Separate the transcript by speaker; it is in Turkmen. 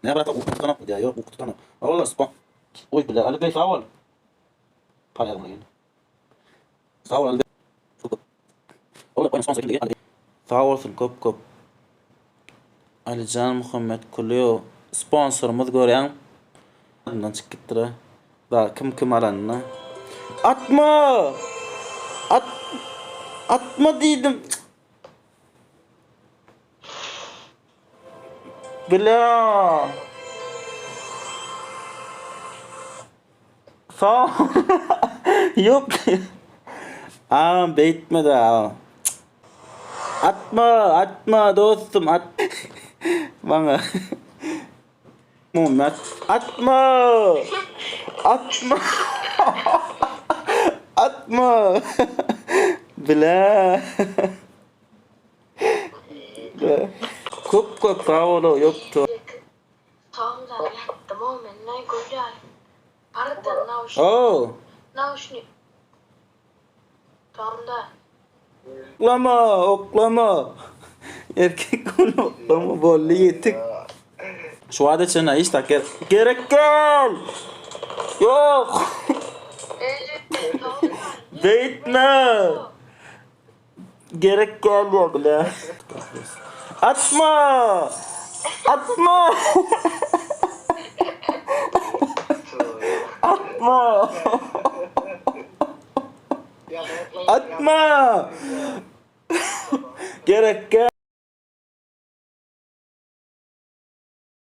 Speaker 1: Nä brata uky tutanok diýýär. Ýok uky tutanok. Oglanlar spon. Oý bile Ali beý sag bol. Paýagyma geldi. Sag bol Ali beý. Köp köp. Oglanlar oýnuň sponsor kimdigi Ali beý. Sag bolsun köp köp. Alijan Muhammet Kulyýew sponsorymyz görýäň. Adyndan çykyp gitdira. Da kim kim alanyny. Atma! At Atma diýdim. Bila. Sag. Ýok. Agam beýtme-de agam. Atma, atma dostum, at. Maňa. Muhammet atma. Atma. Atma. Bila. Köp köp sag boluň ýokdy.
Speaker 2: Soňra ýatdym o men naý gülýär. Birden nauşnik.
Speaker 1: Oh.
Speaker 2: Nauşnik. Soňra.
Speaker 1: Oklama, oklama. Erkek ol oklama boldy ýetik. Şu wagta çenli hiç tak gerek däl. Ýok. Beýtme. Gerek däl bile. Atma! Atma! Atma! Atma! Gerek däl.